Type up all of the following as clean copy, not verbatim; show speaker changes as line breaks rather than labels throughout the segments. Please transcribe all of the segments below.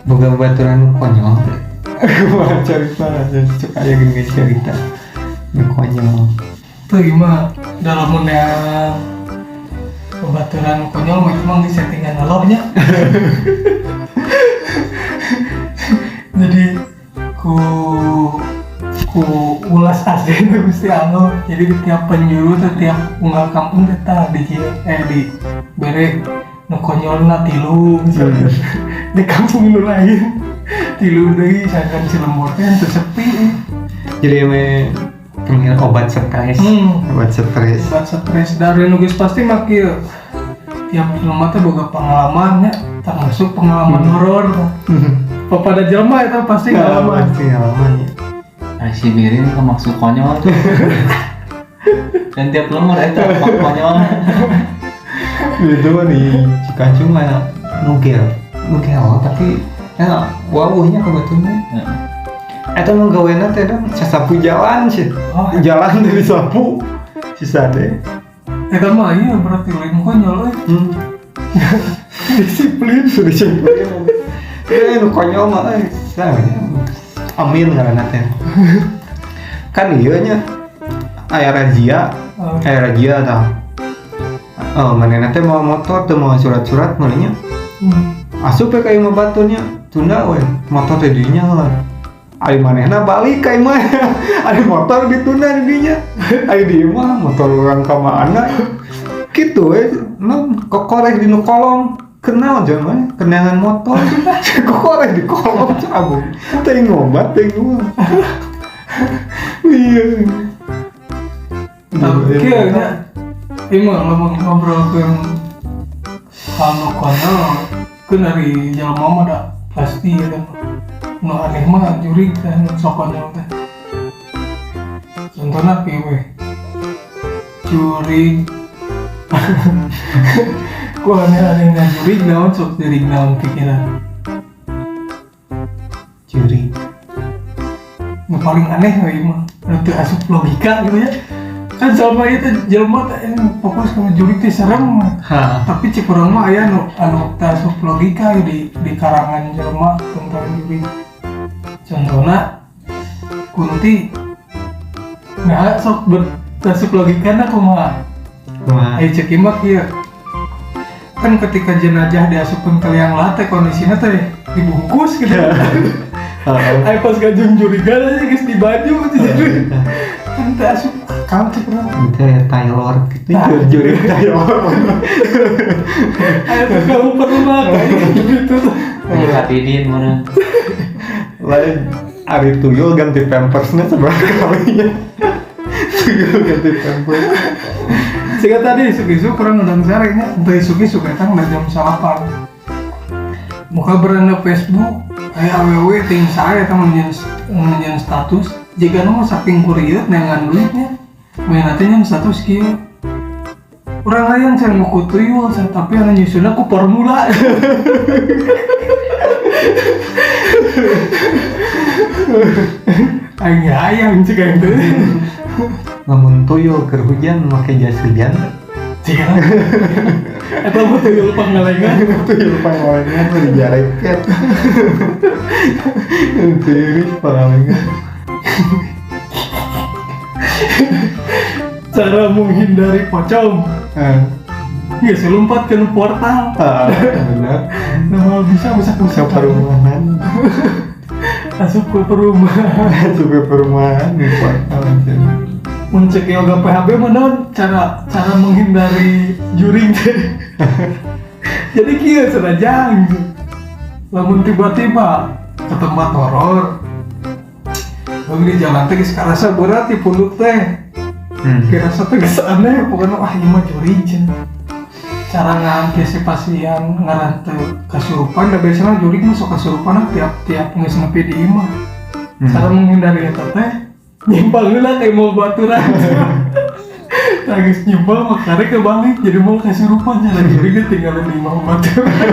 Boga baturan nu konyol teh. Kumaha cerita, suka aya geuning cerita nu konyol.
Tuh gimana dalam yang bebaturan konyol mah emang di settingan aloknya. Jadi ku ku ulas asli itu Gusti Allah. Jadi di tiap penjuru tuh tiap unggal kampung teh tah di di bere nu konyolna tilu misalnya. Di kampung nu lain tilu deui sangkan si lembur teh teu sepi.
Jadi eme pengen obat stres. Obat stres.
Obat stres dari nu geus pasti mah kieu. Tiap jelema teh boga pengalamannya, termasuk pengalaman horor. Papada jelema eta pasti
pengalaman
ngalaman.
Pasti pengalaman ya.
Nah, si Birin maksud konyol tuh. Dan tiap lemur eta konyol.
Itu mah di Cikacung mah nugel. Nugel tapi ya wawuhnya kebetulan.
Heeh.
Eta mah gawena teh dong sasapu jalan sih.
Oh.
Jalan teh disapu. Sisa deh.
Eta mah iya berarti lain konyol euy.
Disiplin, disiplin. Eh, nu konyol mah euy. Amin ngaranna teh. Kan ieu nya aya razia, aya razia tah. Oh, manehna teh mawa motor teu mawa surat-surat manehnya. Asup we ka imah baturnya, tunda we motor teh dinya lah. Ari manehna balik ka imah. Ari motor ditunda di dinya. Ari di imah motor urang ka mana. Kitu we, non kokoreh di nu kolong. Kenal jangan mana, kenangan motor. Kokoreh di kolong cabung. Teh ngobat teh ngobat. Iya.
Tapi kieu nya ieu mah lamun ngobrolkeun hal nu konyol keun dari jelema mah da pasti ya kan. Nu aneh mah jurig teh nu sok konyol teh. Contohna kieu we. Jurig. Ku aneh-anehna jurig naon sok jurig naon pikiran.
Jurig.
Nu paling aneh we ieu mah. Nu teu asup logika gitu ya. Kan selama itu jelema teh fokus ke jurig teh serem.
Ha.
Tapi cek urang mah aya nu anu teu asup logika ya di karangan jelema tentang jurig. Contohna Kunti. Nah, sok teu asup logikana kumaha?
Kumaha?
Ai cek ieu mah kieu. Kan ketika jenazah diasupkeun ke liang lahat teh kondisinya teh dibungkus gitu.
Heeh.
Ai pas gajung jurigan aja geus di baju gitu. Kan teu asup akal cek urang.
Itu ya Taylor gitu.
Tah.
Jurig Taylor.
Ayo tuh kamu perlu makan gitu.
Ini Kapidin meureun.
Lain ari tuyul ganti pampersnya seberapa kalinya. Tuyul ganti pampers.
Jika tadi isuk-isuk kurang ngundang sarenya, entah isuk-isuk eta udah jam 8. Muka beranda Facebook, aya awewe ting saya eta menjen status. Jika nu saking kurieu neangan duitnya, main nanti nyen status kieu. Urang hayang can nguku tuyul, tapi anu nyusunna ku formula. Aing hayang cek aing teh.
Lamun tuyul keur hujan make jas hujan.
Jika eta mah tuyul pangalengan.
Tuyul pangalengan mah dijareket. Tiris pangalengan.
Cara menghindari pocong. Geus lompat ke portal.
Bener.
Nah, bisa bisa
ke perumahan.
Asup ke perumahan.
Asup ke perumahan di portal aja.
Mun cek yoga PHB mah naon cara menghindari juring teh. Jadi kieu cenah jang. Lamun tiba-tiba ke tempat horor. Bang di jalan teh geus karasa berat di punduk teh. Kirasa teh geus aneh pokona wah ieu mah juring cenah. Cara ngantisipasian ngaran teu kasurupan da biasana juring mah sok kasurupan tiap-tiap geus nepi di imah. Cara menghindari eta teh nyimpang heula kayak mau baturan. Tah geus nyimpang mah karek kebalik jadi mau kasurupan cara juring teh tinggalin di imah baturan.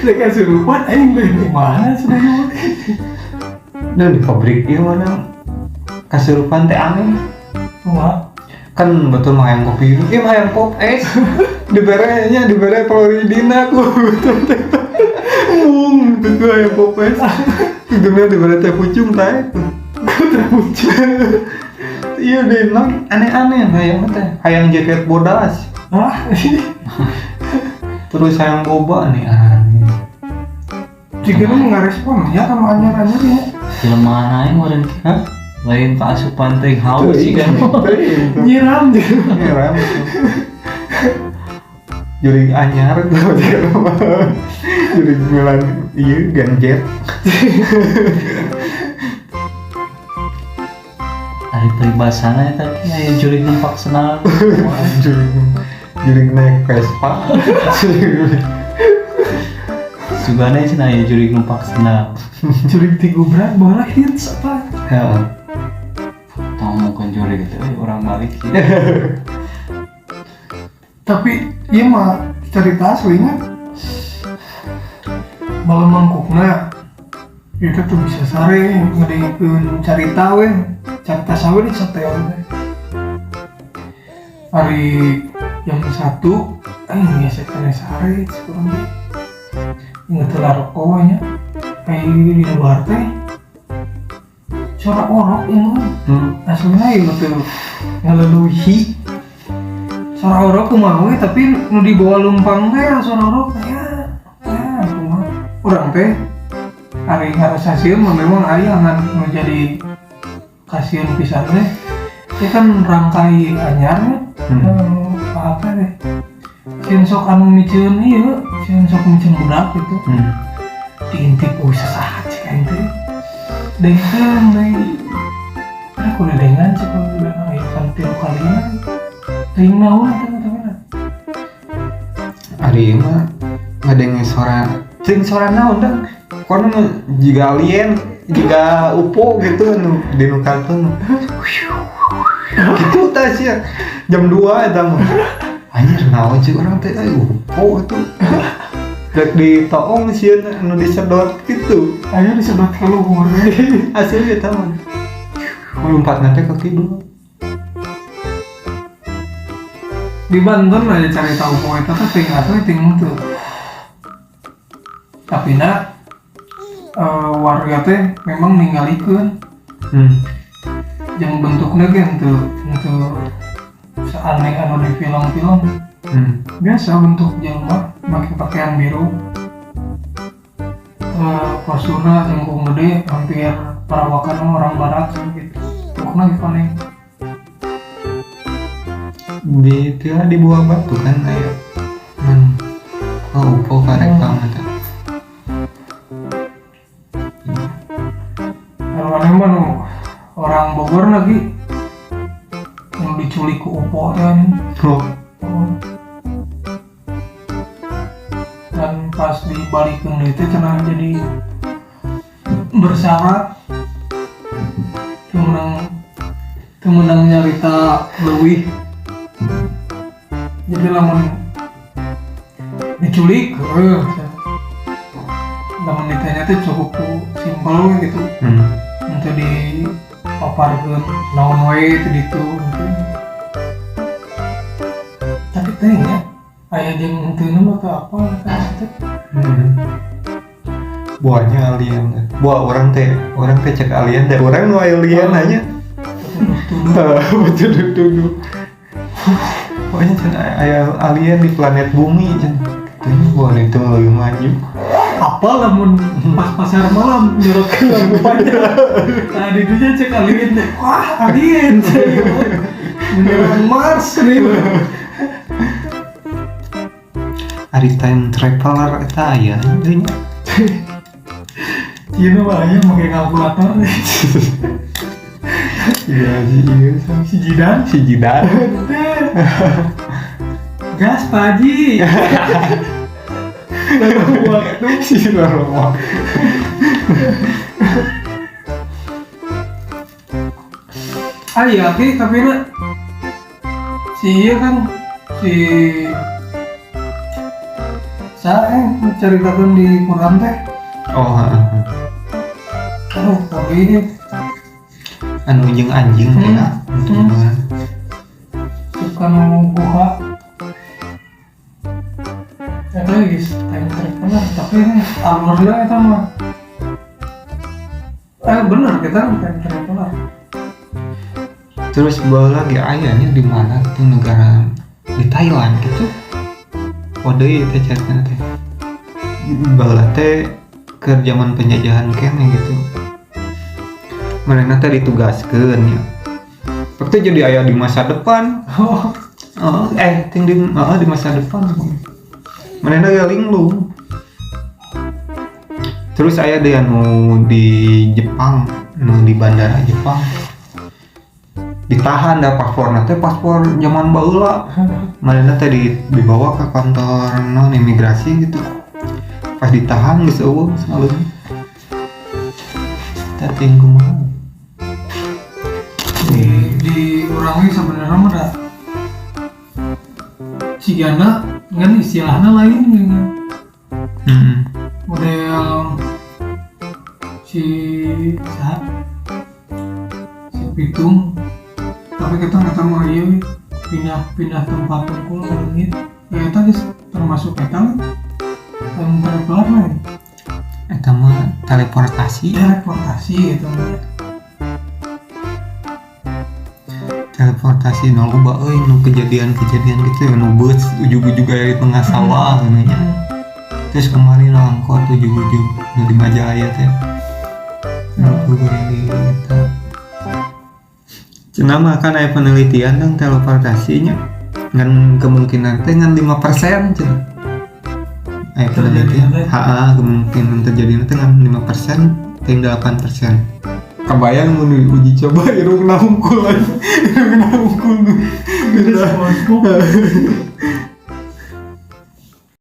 Teh kasurupan aing leuwih di mana sudah ieu.
Nah di pabrik ieu mana kasurupan teh aneh.
Kumaha?
Kan betul mah hayang kopi itu, ieu mah hayang pop es. Diberenya dibere Floridina ku betul teh. Gue hayang popes. Hidungnya dibere teh pucung teh. Teh pucung. Iya deh, nang aneh-aneh hayang teh. Hayang jaket bodas.
Hah?
Terus hayang boba nih aneh.
Jika lu nggak respon ya kalau anyar-anyar ya.
Jelema aing meureun.
Hah?
Lain kaasupan teh haus sih kan.
Nyiram gitu.
Nyiram. Jurig anyar tuh jurig milan iya ganjet.
Ari peribahasana eta ki aya jurig numpak senal.
Jurig naik Vespa.
Sugana cenah aya jurig numpak senal.
Jurig tigubrak baheula hits apa?
Heeh.
Tong mungkin jurig itu orang balik sih.
Tapi ieu mah cerita aslinya. Malam mangkukna itu tuh bisa sare ngedengkeun carita we, carita sawe di setel teh. Hari jam 1 aing biasa kena sare sekurang teh. Inget lah rokok nya. Ai di luar teh suara orok ieu. Aslinya ieu teh ngaleluhi. Suara orok kumaha we tapi nu dibawa lumpang teh suara orok teh ya. Ya kumaha. Urang teh ari ngarasa sieun mah memang aya ngan nu jadi kasieun pisan teh. Ieu kan rangkai anyarnya. Apa teh? Sieun sok anu miceun ieu, sieun sok miceun budak gitu. Diintip euy sasaha cek aing teh. Dengkeun deui. Ada kudu dengan cek udah aya kan tilu kalina. Teuing naon eta teh.
Ari mah ngadenge suara cing suara naon dah. Kono jiga alien, jiga UFO gitu nu di nu kartun. Gitu tah sia. Jam 2 eta mah. Anjir naon cik urang teh euy UFO atuh. Rek ditoong sieun anu disedot gitu.
Ayo disedot ke luhur.
Asli eta mah. Lompatna teh ke kidul.
Di Banten aja cari tahu poe eta teh ting asli ting teu. Tapi na warga teh memang ninggalikeun. Yang bentuknya ge henteu seaneh anu di film-film. Biasa bentuk jelema make pakaian biru. Posturna jengkung gede hampir perawakan orang barat gitu. Bentukna ge koneng.
Di itu di buah batu kan kayak men oh UFO karek banget.
Anu aneh mah nu orang Bogor lagi nu diculik ku UFO teh anjing.
Oh.
Dan pas dibalikeun deui teh cenah jadi bersyarat teu meunang nyarita leuwih. Jadi lamun diculik, lamun ditanya teh cukup simpel we gitu. Untuk dipaparkeun naon wae itu ditu gitu. Tapi teh nya aya jeung henteu mah teu apa teh.
Buahnya alien. Buah orang teh cek alien teh orang nu alien aja. Tuduh-tuduh. Pokoknya cen aya alien di planet bumi cen. Katanya buah itu lebih maju.
Apa lamun pas pasar malam nyorotkeun lampu panjang. Nah di dinya cek alien teh. Wah, alien cek. Menyerang Mars nih.
Ari time traveler eta aya deui nya.
Ieu mah aya make kalkulator.
Iya, iya,
si Jidan,
si Jidan.
Gas Pak Haji. Lalu waktu
si lalu waktu.
Ah iya, oke, tapi na si iya kan si saya menceritakan di Quran teh.
Oh, heeh.
Aduh, tapi ini
anu jeung anjing teh ya.
Bukan guha. Eta geus time traveler tapi pasti alurna eta mah. Bener kita bukan traveler.
Terus bawa lagi ayahnya di mana tuh negara di Thailand gitu. Kode itu ceritanya teh. Baheula teh keur zaman penjajahan kene gitu. Mereka teh ditugaskeun ya. Waktu jadi aya di masa depan.
Oh,
ting di di masa depan. Mereka ge linglung. Terus aya deui anu di Jepang, nu di bandara Jepang. Ditahan dah pasporna teh paspor zaman baheula. Manehna teh dibawa ke kantor non imigrasi gitu. Pas ditahan geus eueuh selalu. Teh ting kumaha?
Di urang ge sebenarnya mah da cigana ngan istilahna lain gitu. Model si saha? Si Pitung. Tapi kita nggak tahu mau ieu pindah tempat tungkul leungit. Ya eta geus termasuk eta lah. Lamun traveler lain.
Eta mah teleportasi.
Teleportasi eta mah.
Teleportasi nu loba euy nu kejadian-kejadian gitu ya, nu bus ujug-ujug aya di tengah sawah gitu nya. Terus kemarin angkot ujug-ujug nu di Majalaya teh. Nu di eta. Cenah mah kan aya penelitian dong teleportasinya ngan kemungkinan teh ngan 5% cenah. Aya penelitian. Heeh, kemungkinan terjadinya teh ngan 5% ting 8%. Kebayang mun uji coba irungna hungkul aja. Irungna hungkul.